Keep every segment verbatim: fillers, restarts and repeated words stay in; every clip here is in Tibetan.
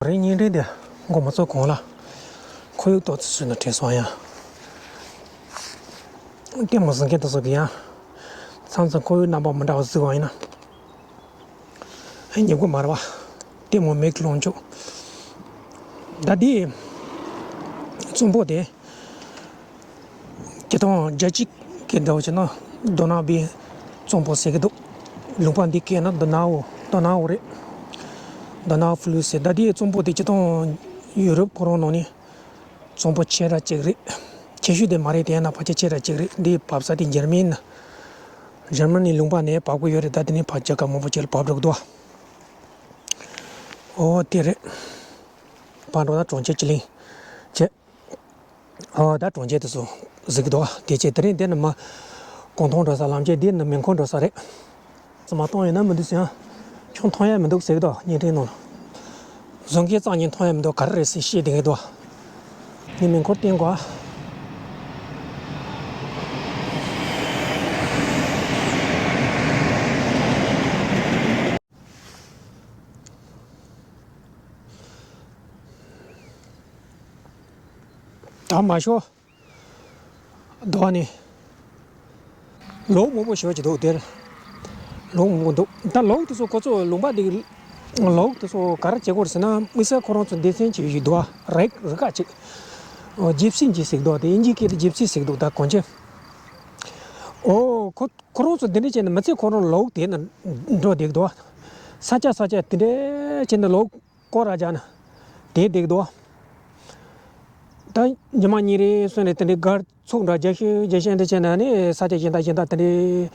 རེད། བརྙན་འཕྲིན་དེ་འགོ་མ་ཚུགས་གོང་ལ་ཁོར་ཡུག་ཏོག་ཙམ་བཟོས་ན་དྲན་སོང་། ཡང་ལྟད་མོ་གཟིགས་མཁན་དེ་ཚོ་གི་ཡང་མཚམས་མཚམས་ཁོར་ཡུག་རྣམ་པ་མི་འདྲ་བ་གཟིགས་པ་ཡིན་ན་ཉེ་པོ་མ་རེད་པ། ལྟད་མོ་མིག་ལོངས་སྤྱོད། ད་དེ་རྩོམ་པོ་དེ། སྤྱིར་བཏང་རྒྱལ་སྤྱི་གི་འདྲ་བོ་བྱས་ན་རྡོ་ནག་པའི་རྩོམ་པོ་ཟེར་གི་འདུག་ལུང་པ་འདི་སྐད་ན་རྡོ་ནག་པོ། རྡོ་ནག་པོ་རེད། རྡོ་ནག་ཕུ་ལུ་ཟེར། ད་དེའི་རྩོམ་པོ་དེ་སྤྱིར་བཏང་ཡུ་རོབ་ཁོ་རང་ནང་ནས་རྩོམ་པོ་ཆེ་ར་གཅིག་རེད། ཆེ་ཤོས་དེ་མ་རེད། དེ་ཡང་ན་ཕལ་ཆེར་ཆེ་ར་གཅིག་རེད། འདི་བབས་ས་དེ་འཇར་མན་ན། འཇར་མ་ནི་ལུང་པ་ནས་བབས་གི་ཡོད་རེད། ད་དེ་ནས་ཕར་རྒྱ་གར་མང་པོ་ཅིག་ལ་བབས་འགྲོ་གི་འདུག་ཨོ་དེ་རེད། ཕར་འགྲོ་ན་གྲོང་ཁྱེར་ཅི་ལིན་བྱས། ཨོ་ད་གྲོང་ཁྱེར་དེ་ཚོ་གཟིགས་ཀྱི་འདུག་དེ་བྱས་དེ་རིང་འདི་ནི་མ་གུང་ཐང་འགྲོ་ས། ལམ་ཆེན་འདི་ནི་མིན་ཁུར་འགྲོ་ས་རེད། ཙམ་མ་གཏོང་ཡོད་ན་མི་འདུག་ཟེར་ཡང་ཁྱོད་མཐོང་ཡ་མི་འདུག་ཟེར་གྱི་འདུག་བརྙན་འཕྲིན་ནང་ལ། བཟོ་མཁན་རྩ་ནས་མཐོང་ཡ་མི་འདུག་ག་རེ་རེད་ཟེར་བཤད་བསྡད་ཀྱི་འདུག་ངས་མིན་ཁུར་བསྟན་དགོས། ད་མ་ཤོག་རྡོ་ནི་ལོག་མང་པོ་ཞེ་པོ་ཅིག་འདུག་དེར་ལོག་མང་པོ་འདུག་ད་ལོག་དེ་ཚོ་ཁོ་ཚོ་ལུང་པ་འདི་ལོག་དེ་ཚོ་ག་རེ་བྱེད་དགོས་རེད་ཟེར་ན། དམིགས་བསལ་ཁོ་རང་ཚོ་སྡེ་ཚན་ཅིག་ཡོད་འདུག་རིགས་རིགས་ཁག་ཅིག་ཇི་པ་སི་ཅིག་ཟེར་འདུག་དེ་དབྱིན་ཇིའི་སྐད་དུ་ཇི་པ་སི་ཟེར་འདུག་ད་གོང་ཆེ། ཨོ་ཁོ་ཁོ་རང་ཚོ་འདི་འདྲ་བྱས་ནས་མི་ཚེ་ཁོ་རང་ལོག་དེ་ན་འགྲོ་བསྡད་འདུག་ས་ཆ་ས་ཆ་དེ་འདྲ་བྱས་ནས་ལོག་སྐོར་ར་རྒྱག་ན་དེ་བསྡད་འདུག་ད་ཉི་མ་གཉིས་རེ་གསུམ་རེ་དེ་འདྲའི་སྒར་ཚུགས་འདྲ་རྒྱག་ཤོད་རྒྱག་ཤོད་འདྲ་བྱས་ན་ནི་ས་ཆ་གཞན་དག་གཞན་དག་དེ་འདྲའི་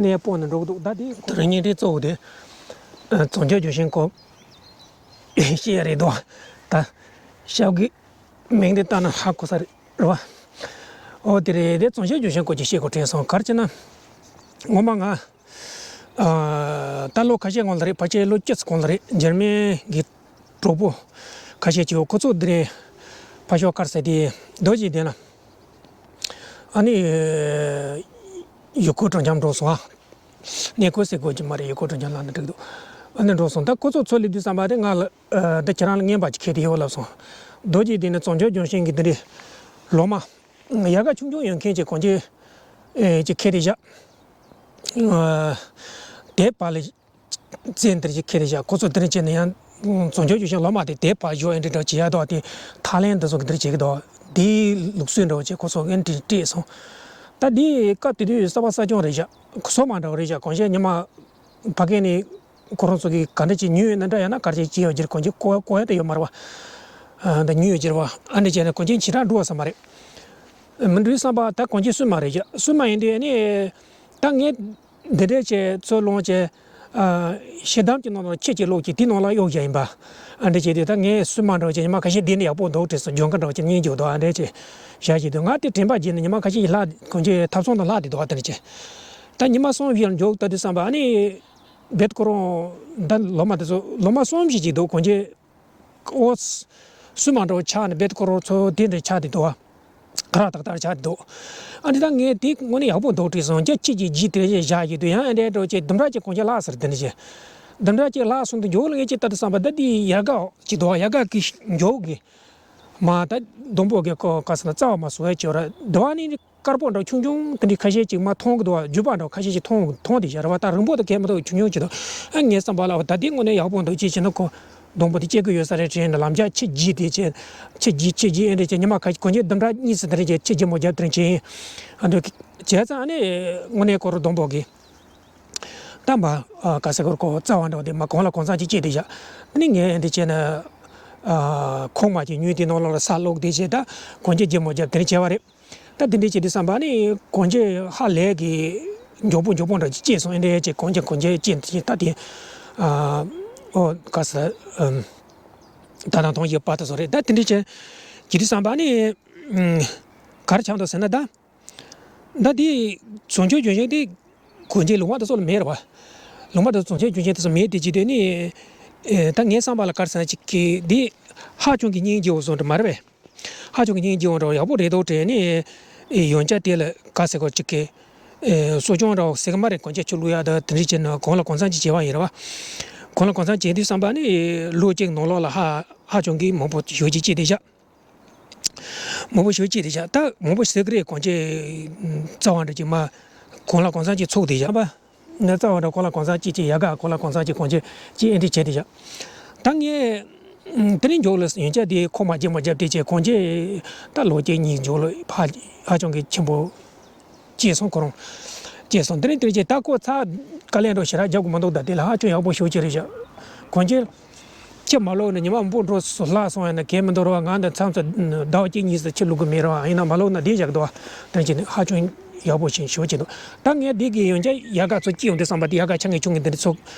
གནས་སྤོ་ནས་འགྲོ་གི་འདུག་ད་དེ་ཁོ་རང་བརྙན་འཕྲིན་གཙོ་བོ་དེ་བྱང་ཆུབ་ལྗོན་ཤིང་སྐོར་བཤད་ཡ་རེད་འདུག་ད་ཤག་གི་མིང་དེ་བལྟས་ན་ཧ་གོ་ས་རེད་རེད་བ། ཨོ་དེ་རེད། དེ་བྱང་ཆུབ་ལྗོན་ཤིང་སྐོར་གྱི་བཤད་དགོས་དྲན་སོང་། ག་རེ་བྱས་ན་ངོ་མ་ང་ཨ། ད་ལོ་ཁ་ཤས་གོང་ལ་རེད། ཕལ་ཆེར་ལོ་བཅུ་ཙམ་གོང་ལ་རེད། འཇར་མན་གྱི་གྲོགས་པོ་ཁ་ཤས་ཀྱིས་ཁོ་ཚོ་འདི་ནས་ཕར་ཕྱོགས་ག་རེ་ཟེར་དེ་རྡོ་རྗེ་གདན་ལ་ཨ་ནི་ཡུལ་སྐོར་སྤྲོ་འཆམ་འགྲོ་སོང་ཨ། གནས་སྐོར་ཟེར་དགོས་ཀྱི་མ་རེད། ཡུལ་སྐོར་སྤྲོ་འཆམ་ལབ་ན་འགྲིག་འདུག་ཨ་ནི་འགྲོ་སོང་། ད་ཁོ་ཚོ་ཚུར་སླེབས་དུས་ཙམ་པ་དེ་ང་ལ་ཨ། ད་ཁྱེད་རང་ལ་རྔན་པ་ཅིག་ཁྱེར་ཏེ་ཡོད་ལབ་སོང་། རྡོ་རྗེ་གདན་ནས་བྱང་ཆུབ་ལྗོན་ཤིང་གི་འདི་འདྲའི་ལོ་མ་ཡལ་ག་ཆུང་ཆུང་ཡོད་མཁན་ཅིག་གོན་ཆས་ཨེ་ཅིག་ཁྱེར་ཏེ་བཞག་ཨ། དེ་བར་ལ་རྩེད་འདིར་ཅིག་ཁྱེར་ཏེ་བཞག་ཁོ་ཚོ་འདིར་བྱས་ན་ཡང་བྱང་ཆུབ་ལྗོན་ཤིང་ལོ་མ་དེ་དེ་བར་ཞོག་ཨེ་འདྲ་འདྲ་བྱེད་ཡ་འདུག་དེ་ཐའི་ལེན་འདི་ཚོ་གི་འདིར་བྱེད་ཀྱི་འདུག་དེའི་ལུགས་སྲོལ་འདྲ་བོ་ཅིག་ཁོ་ཚོ་ཨེ་འདྲ་སྤྲད་སོང་། ད་དེ་སྐབས་དེ་དུས་གསར་པ་གསར་རྐྱང་རེད་བཞག་བཟོ་མ་འདྲ་བོ་རེད་བཞག་གོན་ཆས་ཉི་མ་ཕ་གི་ནས་ཁོ་རང་ཚོ་གིས་ག་འདྲ་ཅིག་ཉོས་ཡོད་ན་འདྲ། ཡང་ན་ག་རེ་ཅིག་བྱས་ཡོད་ཀྱི་རེད། གོན་ཆས་བཀོག་ཡ་དེ་ཡོད་མ་རེད་བ། ཨ། ད་ཉོས་ཡོད་ཀྱི་རེད་བ། ཨ་འདྲ་བྱས་ནས་གོན་ཆས་ཞེ་དྲག་འགྲོ་བསམ་པ་རེད། མི་འགྲོའི་བསམ་པ། ད་གོན་ཆས་སུས་མ་རེད་བཞག་སུས་མ་ཡིན་དུས་ཨ་ནི་ད་ངས་འདི་འདྲ་བྱས་ཚུར་ལོངས་བྱས། ཨ། ཞི་དམ་གྱི་ནང་ལ་ཁྱེད་ཀྱིས་ཀློག་ཀྱིས་དེའི་ནང་ལ་གཡུག་བཞག་ཡིན་པ། ཨ་འདྲ་བྱས་དུས་ད་ངས་སུས་མ་འདྲ་བྱས་ཉི་མ་ཁ་ཤས་འདི་འདྲ་ཡག་པོ་འདུག་བྲིས་སོང་། ལྗོན་ཁ་འདྲ་བྱས་སྙིང་རྗེ་འདུག་ཨ་འདྲ་བྱས་བཞག་བྱས་དུས་ང་དེ་དྲན་པ་བརྗེད་ནས་ཉི་མ་ཁ་ཤས་ལྷག་གོན་ཆས་ཐབ་ཚང་དུ་ལྷག་བསྡད་འདུག་ཨ་འདྲ་བྱས། ད་ཉི་མ་གསུམ་བཞི་ལ་མཇུག་ལྟ་དུས་བསམ་པ་ཨ་ནི། རྦད་ཁོ་རང་ད་ལོ་མ་དེ་ཚོ་ལོ་མ་གསུམ་བཞི་ཅིག་འདུག་གོན་ཆས་ཨོ་སུ་མ་འགྲོ་ཆགས་ནས་རྦད་ཁོ་རང་ཚོ་དེ་འདྲ་ཆགས་བསྡད་འདུག་ག་ར་ཏག་ཏག་ཆགས་བསྡད་འདུག་ཨ་འདི་ད་ངས་དེ་དངོས་གནས་ཡག་པོ་འདུག་བྲིས་སོང་། རྒྱ་ཁྱི་གྱིས་བརྗེད་དེ་བཞག་བཞག་གི་འདུག་ཡང་ཨ་འདྲའི་འགྲོ་ཅིག་དུམ་གྲ་ཅིག་གོན་ཆས་ལྷག་ཟེར། དེ་འདྲ་ཅིག་དུམ་གྲ་ཅིག་ལྷག་སོང་དུས་མཇུག་ལ་ངས་ཅིག་ལྟ་དུས་བསམ་པ་ད་འདི་ཡལ་ག་ཅིག་འདུག་ཡལ་ག་གི་མཇུག་གི་མ་ད་སྡོང་པོ་གི་ཁོ་ག་ཟེར་ན་རྩ་བ་མ་བཟོ་བའི་ཅོ་ར་འདི་བ་ནི། དཀར་པོ་འདྲ་ཆུང་ཆུང་དེ་འདྲའི་ཁ་ཤས་ཅིག་མར་མཐོང་གི་འདུག་བ། རྒྱུག་པ་འདྲ་ཁ་ཤས་ཅིག་མཐོང་མཐོང་དེ་བཞག་རེད་བ། ད་རིང་པོ་དེ་གས་མི་འདུག་ཆུང་ཆུང་ཅིག་འདུག་ཨ་ངའི་བསམ་པ་ལ་ད་དེ་དངོས་གནས་ཡག་པོ་འདུག་ཅེས་བྱས་ན་ཁོ་སྡོང་པོ་དེ་སྐྱེ་གི་ཡོད་ས་རེད་དྲན་ནས་ལམ་རྒྱག་ཆུ་རྒྱུག་དེ་བྱས། ཆུ་རྒྱུག་ཆུ་རྒྱུག་ཨེ་འདྲ་བྱས་ཉི་མ་ཁ་གོན་ཆས་དུམ་གྲ་གཉིས་ཙམ་དེ་འདྲ་བྱས་ཆུ་རྒྱུག་མོ་རྒྱབ་དེ་འདྲ་བྱས། ཨ་འདྲ་བྱས་ཙང་ཨ་ནི་དངོས་གནས་ཁོ་རང་སྡོང་པོ་གི་ད་མ་ག་ཟེར་ཁོ་རང་ཁོ་རྩ་བ་འདྲ་བ་དེ་མ་གང་ལ་གང་འཚམ་ཅིག་སྐྱེས་དེ་བཞག་དེ་ནས་ངས་ཨེ་འདྲ་བྱས་ན་ཁོག་མ་ཅིག་ཉོས་དེ་ནང་ལོགས་ལ་ས་སློག་དེ་བྱས། ད་གོན་ཆས་རྒྱུག་མོ་རྒྱབ་དེ་འདྲ་བྱས་པ་རེད། ད་དེ་འདྲའི་བྱེད་དུས་བསམ་པ་ནི་གོན་ཆས་ཧ་ལས་ཀྱི་མགྱོགས་པོ་མགྱོགས་པོ་འདྲ་ཅིག་སྐྱེས་སོང་། ཨེ་འདྲའི་ཅིག་གོན་ཆས་གོན་ཆས་སྐྱེས་ད་དེ་ཨ་ཨོ་ག་ས་ཨམ་ད་དང་མཐོང་ཡོད་པ་དེ་ཚོ་རེད། ད་དེ་འདྲའི་ཅིག་བྱེད་དུས་བསམ་པ་ནི་ཨམ་ག་རེ་ཆགས་འདུག་ཟེར་ན། ད་ད་དེ་བྱང་ཆུབ་ལྗོན་ཤིང་དེ་གོན་ཆས་ལུང་པ་དེ་ཚོ་ལ་མེད་རེད་བ། ལུང་པ་དེ་ཚོ་བྱང་ཆུབ་ལྗོན་ཤིང་དེ་ཚོ་མེད་དེ་བྱེད་དུས་ནི་ཨེ་ད་ངའི་བསམ་པ་ལ་ག་རེ་ཟེར་ན་ཅིག་གི་དེ་ཧ་ཅང་གི་སྙིང་རྗེ་བོ་བཟོ་འདྲ་མ་རེད་པས། ཧ་ཅང་གི་སྙིང་རྗེ་བོ་འདྲ་བོ་ཡག་པོ་རེད་འདུག་དྲན་ནས། ཨེ། ཡོན་ཆབ་དེ་ལ་ག་ཟེར་དགོས་ཅིག་གི། ཨེ། གསོ་སྐྱོང་འདྲ་བོ་ཟེར་གི་མ་རེད། གོན་ཆས་ཕྱིར་བླུག་ཡག་དང་དེ་འདྲ་བྱས་ན་གང་ལ་གང་འཚམ་ཅིག་བྱས་པ་ཡིན་རེད་བ། གང་ལ་གང་འཚམ་བྱས་དུས་ཙམ་པ་ནི་ལོ་གཅིག་ནང་ལོགས་ལ་ཧ་ཧ་ཅང་གི་མང་པོ་ཞེ་པོ་ཅིག་སྐྱེས་བསྡད་བཞག་མང་པོ་ཞེ་པོ་ཅིག་སྐྱེས་བསྡད་བཞག་ད་མང་པོ་ཟེར་གི་རེད། གོན་ཆས་རྩ་བ་འདྲ་ཅིག་མ་གང་ལ་གང་འཚམ་ཅིག་ཚུགས་བསྡད་བཞག་པ། ནས་རྩ་བ་འདྲ་གང་ལ་གང་འཚམ་ཅིག་ཅིག་ཡལ་ག་གང་ལ་གང་འཚམ་ཅིག་གོན་ཆས་ཅིག་ཨེ་འདྲ་བྱས་བསྡད་བཞག་ད་ངས་དེ་རིང་མཇུག་ལ་ཡོན་ཆབ་དེ་ཁོག་མ་སྐྱེས་མ་བརྒྱབ་དེ་བྱས་གོན་ཆས་ད་ལོ་གཅིག་གཉིས་མཇུག་ལ་ཧ་ཧ་ཅང་གི་ཆེན་པོ་སྐྱེས་སོང་། ཁོ་རང་སྐྱེས་སོང་། དེ་རིང་དེ་རིང་བྱས་ད་ཁོ་ཚ་དཀའ་ལས་འདྲ་ཞེ་དྲག་རྒྱབ་དགོས་མི་འདུག་ད་དེ་ལ་ཧ་ཅང་ཡག་པོ་ཞེ་པོ་ཅིག་རེད་བཞག་གོན་ཆས་ཕྱིར་མ་བླུགས་ན་ཉི་མ་མང་པོ་འགྲོ་སོང་ལྷག་སོང་ཡིན་ན་གལ་མི་འདུག་རེད་བ། ང་འདི་མཚམས་མཚམས་ཟླ་བ་གཅིག་གཉིས་སུ་ཕྱིར་བླུག་གི་མེད་རེད་བ། ཡིན་ན་མ་བླུགས་ན་བསྡད་བཞག་གི་འདུག་བ། དེ་བྱས་ནས་ཧ་ཅང་ཡག་པོ་ཞིག་ཞེ་པོ་ཅིག་འདུག་ད་ངས་འདི་གི་ཡོན་ཆབ་ཡལ་ག་ཚོ་སྐྱེས་ཡོང་དུས་ཙམ་པ་དེ་ཡལ་ག་ཆ་ངེ་ཆུང་ངེ་འདི་འདྲ་ཚོ་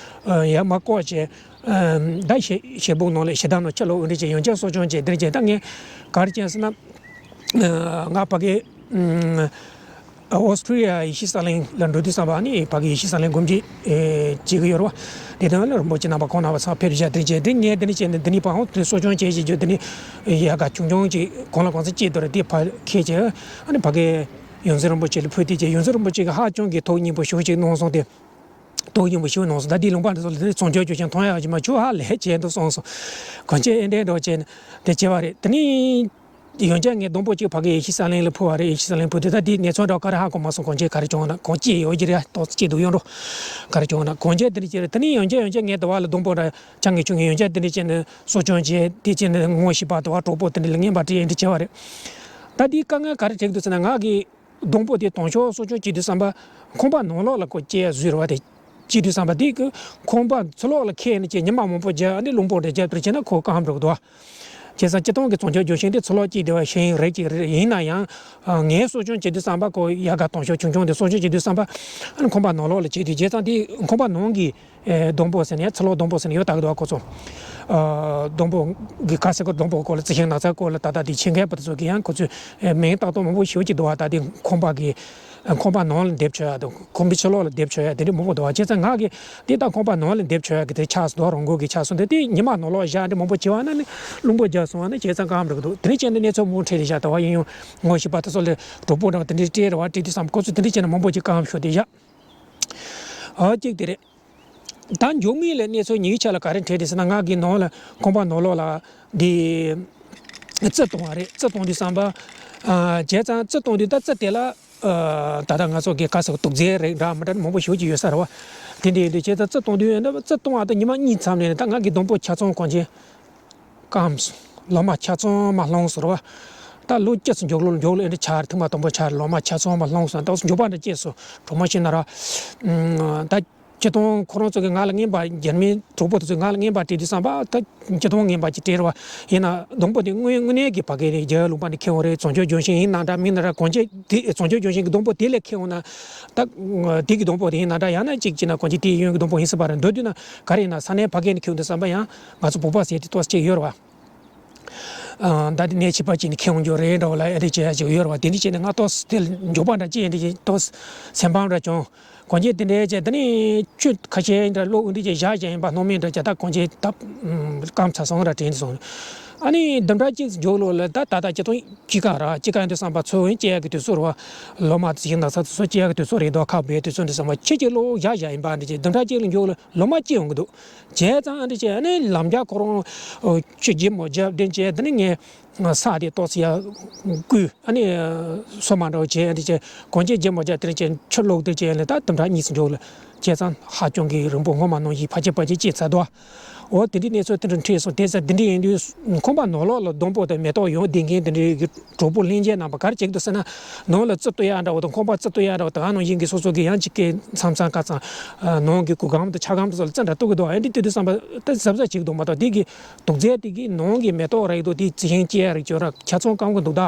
ཡར་མར་བཀོག་བྱས། ད་ཞེ་ཞེ་སྦུག་ནང་ལ་ཞེ་སྡང་ནང་ཕྱིར་ལོག་འོ་འདྲ་བྱས་ཡོན་ཆབ་གསོ་སྐྱོང་བྱས་འདི་འདྲ་བྱས། ད་ངས་ག་རེ་བྱས་ཟེར་ན། ང་ཕ་གི་ཨོ་སི་ཁྲུ་ལི་ཡ་ཡེ་ཤེས་གསལ་གླིང་ལ་འགྲོ་དུས་ཙམ་པ་ནི་ཕ་གི་ཡེ་ཤེས་གསལ་གླིང་སྒོམ་རྒྱུ་བྱེད་ཀྱི་ཡོད་རེད་བ། དེ་དོན་ལ་རིན་པོ་ཆེ་རྣམ་པ་ཁོང་རྣམ་པ་ཚང་ཕེབས་བཞག་འདི་འདྲ་བྱས། འདི་ངས་འདི་འདྲ་བྱས་ནས་འདི་ནས་ཕར་འོང་དེ་གསོ་སྐྱོང་བྱས་བྱས་རྒྱུ་འདི་ནས་ཡལ་ག་ཆུང་ཆུང་ཅིག་གང་ལ་གང་འཚམ་སྐྱེས་འདུག་རེད། དེ་ཕར་ཁྱེར་བྱས་ཨ་ནི་ཕ་གི་ཡོངས་འཛིན་རིན་པོ་ཆེ་ལ་ཕུལ། དེ་བྱས་ཡོངས་འཛིན་རིན་པོ་ཆེ་གིས་ཧ་ཅང་གི་ཐུགས་མཉེས་པོ་ཞེ་པོ་ཅིག་གནང་སོང་སྟེ། ཐུགས་མཉེས་པོ་ཞེ་པོ་གནང་སོང་། ད་འདི་ལུང་པ་འདི་ཚོ་ལ་དེ་བྱང་ཆུབ་ལྗོན་ཤིང་མཐོང་ཡག་ཅིག་མ་བྱུང་། ཧ་ལས་བྱས་འདུག་གསུངས་སོང་། གོན་ཆས་ཨེ་འདྲས་འདྲ་བྱས་ནས་དེ་བྱས་པ་རེད། དེ་ནས་ཡོན་ཆབ་ངས་སྡོང་པོ་གཅིག་ཕ་གི་ཡེ་ཤེས་གསལ་གླིང་ལ་ཕུལ་བ་རེད། ཡེ་ཤེས་གསལ་གླིང་ཕུལ་དུས་ད་འདི་གནས་ཚུལ་འདྲ་བོ་ག་རེ་ཧ་གོ་མ་སོང་། གོན་ཆས་ག་རེ་བྱུང་ན་གང་སྐྱེས་ཡོད་ཀྱི་རེད། ཏོག་ཙམ་སྐྱེས་འདུག་ཡོད་འགྲོ། ག་རེ་བྱུང་ན་གོན་ཆས་དེ་འདྲ་བྱས་རེད། དེ་ནས་ཡོན་ཆབ་ཡོན་ཆབ་ངས་ཟླ་བ་ལ་སྡོང་པོ་འདྲ་ཆ་ངེ་ཆུང་ངེ་ཡོན་ཆབ་དེ་འདྲ་བྱས་ནས་གསོ་སྐྱོང་བྱས། དེ་བྱས་ནས་ངོ་ཤེས་པ་དང་བ་གྲོགས་པོ་དེ་འདྲ་ལ་རྔན་པ་སྤྲད་ཡིན་འདྲ་བྱས་པ་རེད། ད་འདི་དཀའ་ངལ་ག་རེ་འཕྲད་ཀྱི་འདུག་ཟེར་ན། ང་གི་སྡོང་པོ་དེ་དང་ཤོག་གསོ་སྐྱོང་བྱེད་དུས་ཙམ་པ་ཁང་པ་ནང་ལོགས་ལ་ཁོ་སྐྱེ་ཡག་བཟོས་རེད་བ། དེ་བྱེད་དུས་ཙམ་པ་དེ་གི་ཁང་པ་ཚུར་ལོགས་ལ་ཁྱེར་ནས་ཅིག་ཉི་མ་མང་པོ་རྒྱབ་ཨ་ནི་རླུང་བུ་འདྲ་རྒྱབ་དེ་བྱས་ན་ཁོ་སྐམ་འགྲོ་གི་འདུག་བ། བྱས་ཙང་སྤྱིར་བཏང་གི་བྱང་ཆུབ་ལྗོན་ཤིང་དེ་ཚུར་ལོགས་སྐྱེས་བསྡད་པ་ཞིག་རེད། ཅིག་རེད། ཡིན་ན་ཡང་ངས་གསོ་སྐྱོང་བྱེད་དུས་ཙམ་པ་ཁོ་ཡལ་ག་དང་ཤོག་ཆུང་ཆུང་དེ་གསོ་སྐྱོང་བྱེད་དུས་ཙམ་པ་ཨ་ནི་ཁང་པ་ནང་ལོགས་ལ་བྱེད་དུས། བྱས་ཙང་དེ་ཁང་པ་ནང་གི་ཨེ། སྡོང་པོ་ཟེར་ནས་ཚུར་ལོགས་སྡོང་པོ་ཟེར་ནས་ཡོད་ད་གི་འདུག་བ། ཁོ་ཚོ། ཨ། སྡོང་པོ་གི་ག་ཟེར་གོ། སྡོང་པོ་སྐོར་ལ་རྩི་ཤིང་ནགས་ཚལ་སྐོར་ལ་ད་ལྟ་དེ་ཆེད་མཁས་པ་དེ་ཚོ་གིས་ཡང་ཁོ་ཚོས་ཨེ། མིང་བཏགས་སྟངས་མང་པོ་ཞེ་པོ་ཅིག་འདུག་བ། ད་དེ་ཁང་པ་གི་ཁང་པ་ནང་ལ་འདེབས་ཆོག་ཡག་དང་ཁང་པའི་ཕྱི་ལོགས་ལ་འདེབས་ཆོག་ཡག་དེ་འདྲ་མང་པོ་འདུག་བ། བྱས་ཙང་ང་གིས་དེ་ད་ཁང་པ་ནང་ལ་འདེབས་ཆོག་ཡག་གི་དེ་ཆགས་སོང་འདུག་རང་འགུལ་གྱིས་ཆགས་སོང་། དེ་དེ་ཉི་མ་ནང་ལོགས་བཞག་འདྲ་མང་པོ་བྱས་པ་ན་ནི་རླུང་བུ་རྒྱག་སོང་བ་ན་བྱས་ཙང་སྐམ་འགྲོ་གི་འདུག་དེ་འདྲ་བྱས་ནས་གནས་ཚུལ་མང་པོ་འཕྲད་བསྡད་བཞག་ད་བ་ཡིན། ཡང་ངོ་ཤེས་པ་དེ་ཚོ་ལ་གྲོགས་པོ་འདྲ་བ་དེ་འདྲ་སྤྲད་རེད་བ། སྤྲད་དུས་ཙམ་ཁོ་ཚོ་དེ་འདྲ་བྱས་ན་མང་པོ་ཅིག་སྐམ་ཤོར་བསྡད་བཞག་ཨ། གཅིག་དེ་རེད། ད་མཇུག་མའི་ལ་གནས་ཚུལ་ཉེ་ཆར་ལ་ག་རེ་འཕྲད་རེད་ཟེར་ན། ང་གི་ནང་ལ་ཁང་པ་ནང་ལོགས་ལ་འདི་རྩི་བཏང་བ་རེད། རྩི་བཏང་དུས་ཙམ་པ། ཨ། བྱས་ཙང་རྩི་བཏང་དུས་ད་རྩི་དེ་ལ། ཨ། ད་ལྟ་ང་ཚོ་གི་ག་ཟེར་དུག་རྫས་རིགས་འདྲ་མི་འདྲ་མང་པོ་ཞེ་པོ་ཅིག་ཡོད་ས་རེད་བ། དེ་འདྲ་ཡིན་དུས་བྱས་ཙང་རྩི་བཏང་དུས་ཡིན་ན་རྩི་བཏང་བ་དང་ཉི་མ་གཉིས་མཚམས་ནས་ད་ང་གི་སྡོང་པོ་ཆ་ཚང་གང་ཅི་སྐམ་སོང་། ལོ་མ་ཆ་ཚང་མར་ལྷུང་སོང་རེད་བ། ད་ལོ་གཅིག་ཙམ་མཇུག་ལོ་མཇུག་ལོ་ཨེ་འདྲ་ཆགས་རེད། ཐེངས་མ་དང་པོ་ཆགས་རེད། ལོ་མ་ཆ་ཚང་མར་ལྷུང་སོང་། ད་མགྱོགས་པ་འདྲ་སྐྱེས་སོང་། གྲོགས་མོ་ཤེས་ན་ར། ཨ། ད། སྤྱིར་བཏང་ཁོ་རང་ཚོ་གིས་ང་ལ་རྔན་པ། འཇར་མན་གྲོགས་པོ་དེ་ཚོས་ང་ལ་རྔན་པ་སྤྲད་དུས་ཙམ་པ་ད་སྤྱིར་བཏང་རྔན་པ་ཅིག་སྤྲད་རེད་བ། ཡིན་ན་སྡོང་པོ་དེ་དངོས་དངོས་གནས་ཀྱི་ཕ་གི་རྒྱ་གར་ལུང་པ་ནས་ཁྱེར་ཡོང་རེད། བྱང་ཆུབ་ལྗོན་ཤིང་ཡིན་ན་འདྲ་མིན་ན་འདྲ། གོན་ཆས་དེ་བྱང་ཆུབ་ལྗོན་ཤིང་གི་སྡོང་པོ་དེ་ལས་ཁྱེར་ཡོང་ན། ད་དེ་གི་སྡོང་པོ་དེ་ཡིན་ན་འདྲ། ཡང་ན་གཅིག་བྱས་ན་གོན་ཆས་དེ་གཡོན་གྱི་སྡོང་པོ་ཡིན་སྲིད་པ་རེད། མདོར་བསྡུས་ན་ག་རེ་ཡིན་ན་ས་གནས་ཕ་གི་ནས་ཁྱེར་ཡོང་དུས་ཙམ་པ་ཡང་ང་ཚོ་བོད་པ་ཟེར་དེ་ཏོག་ཙམ་ཅིག་ཡོད་རེད་བ། ཨ། ད་དེ་གནས་ཆེ་བ་ཅིག་ནས་ཁྱེར་ཡོང་རྒྱུ་རེད་འདྲ་བ་ལ་ཨེ་འདྲ་བྱེད་ཡག་ཅིག་ཡོད་རེད་བ། དེ་འདྲ་བྱས་ནས་ང་ཏོག་ཙམ་དེ་ལ་མགྱོགས་པ་འདྲ་ཅིག་ཨེ་འདྲ་བྱས་ཏོག་ཙམ་སེམས་ཕམ་འདྲ་བྱུང་། གོན་ཆས་དེ་འདྲ་བྱས་ད་ནི་ཆུ་ཁ་ཤས་འདྲ་བླུགས་འདི་བྱས་བཞག་བཞག་ཡིན་པ་སྣང་མེད་འདྲ་བྱས། ད་གོན་ཆས་ད་སྐམ་ཚར་སོང་ར་དྲན་སོང་། ཨ་ནི་བདུན་ཕྲག་གཅིག་མཇུག་ལོ་ལ་ད་ད་ལྟ་སྤྱིར་བཏང་དཔྱིད་ཀ་ར། དཔྱིད་ཀ་ཡིན་དུས་ཙམ་པ་ཚོད་ཡིན་སྐྱེ་ཡག་གི་དུས་ཚོད་རེད་བ། ལོ་མ་དེ་ཡིན་ན་ཚ་དུས་ཚོད་སྐྱེ་ཡག་གི་དུས་ཚོད་རེད་འདུག་ཁ་འབོད་དུས་ཚོད་འདི་ཙམ་པ་ཆུ་གཅིག་བླུགས་བཞག་བཞག་ཡིན་པ་འདྲ་བྱས་བདུན་ཕྲག་གཅིག་ལ་མཇུག་ལ་ལོ་མ་སྐྱེ་ཡོང་གི་འདུག་བྱས་ཙང་ཨ་འདྲ་བྱས་ཨ་ནི་ལམ་རྒྱག་ཁོ་རང་ཆུ་རྒྱུན་མ་བརྒྱབ་དེ་བྱས་ད་ནི་ངས་ས་དེ་ཏོག་ཙམ་ཡར་བསྐུས། ཨ་ནི་སོ་མ་འདྲ་བོ་བྱས། ཨ་འདྲ་བྱས་གོན་ཆས་རྒྱུན་མ་བརྒྱབ་དེ་འདྲ་བྱས་ཆུ་བླུགས་དེ་བྱས་ལ་ད་བདུན་ཕྲག་གཉིས་ཙམ་མཇུག་ལ་བྱས་ཙང་ཧ་ཅང་གི་རིང་པོ་སྔོན་མ་ནང་བཞིན་ཕལ་ཆེར་ཕལ་ཆེར་སྐྱེས་ཚར་འདུག་འོ་དེ་འདྲའི་གནས་ཚུལ་དེ་འདྲ་འཕྲད་སོང་། དེ་ཚེ་དེ་འདྲ་ཡིན་དུས་ཁང་པ་ནང་ལོགས་ལ་སྡོང་པོ་དང་མེ་ཏོག་ཡོང་བསྡད་མཁན་དེ་འདྲའི་གི་གྲོགས་པོ་ལྷན་རྒྱས་རྣམ་པ་ག་རེ་བྱེད་ཀྱི་འདུག་ཟེར་ན། ནང་ལ་རྩི་གཏོར་ཡག་འདྲ་བོ་དང་ཁང་པ་རྩི་གཏོར་ཡག་འདྲ་བོ་དང་། ཨ་ནང་བཞིན་གྱི་སོ་སོ་གི་ཡང་ཅིག་གི་མཚམས་མཚམས་ཁ་ཚང་ནང་གི་གུར་སྒམ་དང་ཆ་སྒམ་དེ་ཚོ་ལ་རྩི་འདྲ་གཏོར་གི་འདུག་ཨེ་འདྲ་དུས་དུས་བསམ་པ་ད་གཟབ་གཟབ་བྱེད་ཀྱི་འདུག་མ་གཏོགས་དེ་གི་དུག་རྫས་དེ་གི་ནང་གི་མེ་ཏོག་རེད་འདུག་དེ་རྩི་ཤིང་སྐྱེ་ཡག་རེད་ཅོ་ར་ཆ་ཚང་སྐམ་གི་འདུག་ད།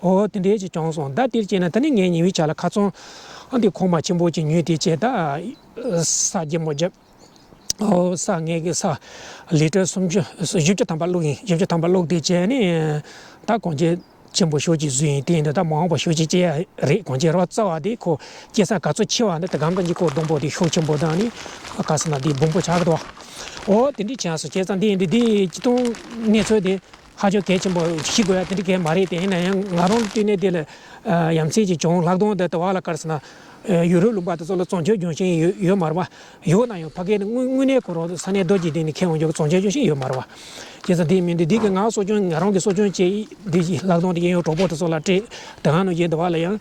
འོ་དེ་འདྲའི་ཅིག་བྱུང་སོང་། ད་དེར་བྱས་ན་ད་ནི་ངས་ཉེ་བའི་ཆར་ལ་ཁ་ཚང་ཨ་འདི་ཁོག་མ་ཆེན་པོ་ཅིག་ཉོས་དེ་བྱས་ད་ས་རྒྱུན་མ་བརྒྱབ། ཨོ་ས་ངས་ཀྱི་ས་ལི་ཊར་སུམ་ཅུ་བཞི་བཅུ་ཐམ་པ་བླུགས་ཡིན། བཞི་བཅུ་ཐམ་པ་བླུགས་དེ་བྱས་ནས་ད་གོན་ཆས་ཆེན་པོ་ཞེ་པོ་ཅིག་བཟོས་ཡིན། དེ་ཡིན་དུས་ད་མ་འོངས་པ་ཞེ་པོ་ཅིག་སྐྱེ་ཡག་རེད། གོན་ཆས་རོ་རྩ་བ་དེ་ཁོ་སྐྱེ་ས་ག་ཚོད་ཆེ་བ་འདི་ད་གམ་ད་ཅིག་ཁོ་སྡོང་པོ་དེ་ཤུགས་ཆེན་པོ་དང་ནི་ག་ཟེར་ན་དེ་སྦོམ་པོ་ཆགས་ཀྱི་འདུག་ཨོ་དེ་འདྲ་བྱས་སོང་། བྱས་ཙང་དེ་ཡིན་དུས་དེ་སྤྱིར་བཏང་གནས་ཚུལ་དེ། ཧ་ཅང་གལ་ཆེན་པོ་ཤེས་དགོས་ཡ་དེ་འདྲ་གལ་མ་རེད། དེ་ཡིན་ན་ཡང་ང་རང་ལ་ལྟོས་ནས་དེ་ལ་ཡ་མཚན་ཅིག་བྱུང་། ལྷག་དོན་དུ་དེ་བ་ལ་ག་རེ་ཟེར་ན། ཡུ་རོབ་ལུང་པ་དེ་ཚོ་ལ་བཙན་བྱོལ་སྦྱོང་བྱེད་ཡོད་ཡོད་མ་རེད་བ། ཡོད་ན་ཡང་ཕ་གི་ནས་དངོས་དངོས་གནས་ཁོ་རང་ས་གནས་རྡོ་རྗེ་གདན་ནས་ཁྱེར་འོང་རྒྱུ་གི་བཙན་བྱོལ་སྦྱོང་བྱེད་ཡོད་མ་རེད་བ། བྱས་ཙང་དེ་མིན་དུས་འདི་གི་ང་གསོ་སྐྱོང་ང་རང་གི་གསོ་སྐྱོང་བྱེད་འདི་ལྷག་དོན་དུ་གཡས་གཡོན་གྲོགས་པོ་དེ་ཚོ་ལ་སྤྲད། དེ་ག་ནང་བཞིན་དེ་བ་ལ་ཡང་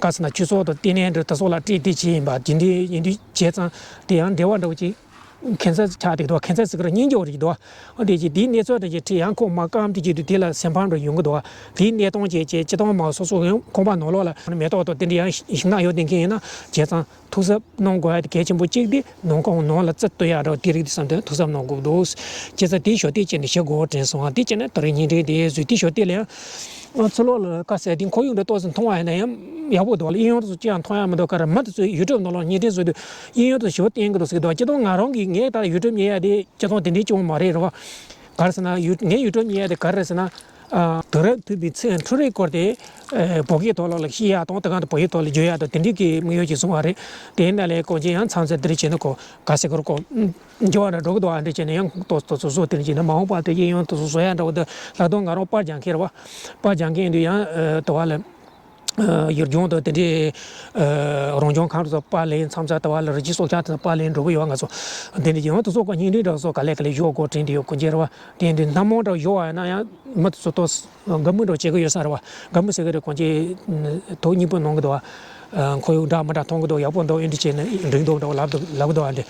ག་རེ་ཟེར་ན་ཆོས་ཚོགས་དང་ལྟེ་གནས་འདྲ་དེ་ཚོ་ལ་སྤྲད་དེ་བྱས་ཡིན་པ། དེ་འདྲའི་ཡིན་དུས་བྱས་ཙང་དེ་ཡང་འབྲེལ་བ་འདྲ་བོ་ཅིག་ཁྱད་མཚར་ཆགས་བསྡད་འདུག་ཁྱད་མཚར་ཟེར་གི་རེད། སྙིང་རྗེ་བོ་རེད་འདུག་འོ་དེ་ཅིག་དེའི་གནས་ཚུལ་དེ་ཅིག་ཁྲིད་ཡང་ཁོ་མ་སྐམ་དེ་ཅིག་དུས་དེ་ལ་སེམས་ཕམ་འདྲ་ཡོང་གི་འདུག་དེའི་གནས་སྟངས་ཅིག་ཅིག་སྤྱི་བཏང་མ་སོ་སོ་ཡང་ཁང་པ་ནང་ལོགས་ལ་མེ་ཏོག་དང་དེ་འདྲ་ཡང་ཤིང་ནགས་ཡོད་བསྡད་མཁན་ཡིན་ན་བྱས་ཙང་ཐུགས་གཟབ་གནང་དགོས་ཡ་དེ་གལ་ཆེན་པོ་གཅིག་དེ། ནང་ཁང་ནང་ལ་རྩི་གཏོར་ཡ་འདྲ་དེ་རིགས་དེ་བསམ་དོན་ཐུགས་གཟབ་གནང་དགོས་འདུག་བྱས་ཙང་དེའི་ཞོར་དེ་བྱས་ནས་ཞེ་དགོས་དྲན་སོང་ཨ། དེ་བྱས་ནས་ད་རེས་བརྙན་འཕྲིན་དེ་བཟོས་དེའི་ཞོར་དེ་ལ་ཡང་ང་ཚོ་ལོག་ལ་དཀའ་ཟེར་དེ་ཁོར་ཡུག་འདྲ་ཏོག་ཙམ་མཐོང་བ་ཡིན་ན་ཡང་ཡག་པོ་འདུག་ལ། གཡས་གཡོན་དུ་ཅི་ཡང་མཐོང་ཡ་མི་འདུག་ག་རེ་མི་དེ་ཚོས་ཡུ་ཊུབ་ནང་ལ་བརྙན་འཕྲིན་བཟོས་དུས་གཡས་གཡོན་དུ་ཞེ་པོ་བསྟན་གི་འདུག་ཟེར་གི་འདུག་སྤྱི་བཏང་ང་རང་གིས་ངས་ད་ཡུ་ཊུབ་ཉན་ཡ་དེ་སྤྱི་བཏང་དེ་འདྲའི་སྐྱོ་བོ་མ་རེད་རེད་བ། ག་རེ་ཟེར་ན་ཡུ་ངས་ཡུ་ཊུབ་ཉན་ཡ་དེ་ག་རེ་རེད་ཟེར་ན། དུས་རབས་ཐུབ་པའི་ཚེ་འཕྲུལ་རིག་སྐོར་དེ་བོད་སྐད་ཐོག་ལ་ཤེས་ཡ་དང་དེ་གང་དུ་བོད་ཡིག་ཐོག་ལ་བསྒྱུར་ཡ་དང་དེ་འདྲའི་གི་དམིགས་ཡུལ་ཅིག་བཟུང་བ་རེད། དེ་ཡིན་ན་ལས་གོ་རྒྱུ་ཡང་མཚམས་མཚམས་འདི་འདྲ་བྱས་ན་གོ་ག་ཟེར་གི་རེད་གོ་འགྱུར་བ་འདྲ་འགྲོ་གི་འདུག་ཨ་འདྲ་བྱས་ན་ཡང་ཏོག་ཏོག་ཏོག་བཟོ་དེ་འདྲ་བྱས་ན་མ་འོངས་པ་དེ་གཡས་གཡོན་དུ་བཟོ་བཟོ་ཡ་འདྲ་བོ་འདི་ལྷག་དོན་ང་རང་པར་རྒྱག་མཁན་རེད་བ། པར་རྒྱག་མཁན་འདི་ཡང་དུ་བ་ལ། ཡུལ་ལྗོངས་དང་དེ་འདྲའི་རང་སྐྱོང་ཁམས་སོགས་པར་ལེན་མཚམས་མཚམས་ལྟ་བ་ལ་རི་སྐྱེས་སྲོག་ཆགས་དང་པར་ལེན་འགྲོ་གི་ཡོད། ང་ཚོ་དེ་འདྲའི་ཡང་དུ་སོགས་པ་བརྙན་འཕྲིན་འདྲ་སོགས་ག་ལེ་ག་ལེ་བཞུགས་དགོས་དྲན་དུ་ཡོད་གོ་མཇལ་བ། དེ་འདི་སྣ་མང་འདྲ་བཞུགས་བ་ཡིན་ན་ཡང་མི་དུ་སོ་ཏོ་དགའ་མོས་འདྲ་བྱེད་གི་ཡོད་ས་རེད་བ། དགའ་མོས་ཟེར་གི་རེད་གོ་མཇལ་ཐོག་གཉིས་པོ་གནང་གི་འདུག་བ། ཁོར་ཡུག་འདྲ་མི་འདྲ་མཐོང་གི་འདུག་ཡག་པོ་འདུག་ཨེ་འདྲ་བྱས་ནས་འགྲིག་འདུག་འདྲ་ལབ་འདུག་ལབ་གི་འདུག་ཨ་འདྲ། བྱས་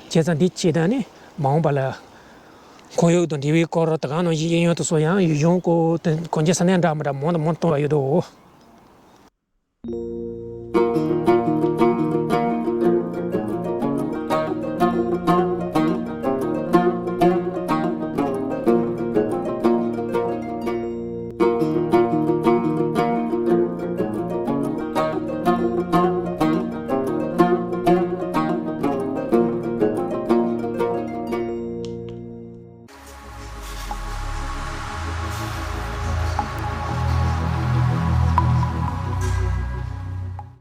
ཙང་འདི་བྱས་ད་ནི་མ་འོངས་པ་ལ་ཁོར་ཡུག་དང་འབྲེལ་བའི་སྐོར་དེ་ག་ནང་བཞིན་གཡས་གཡོན་དུ་སོགས་ཡང་ཡུལ་ལྗོངས་སྐོར་དེ་གོ་མཇལ་ས་གནས་འདྲ་མི་འདྲ་མང་དུ་མང་དུ་གཏོང་བ་ཡོད་དོ།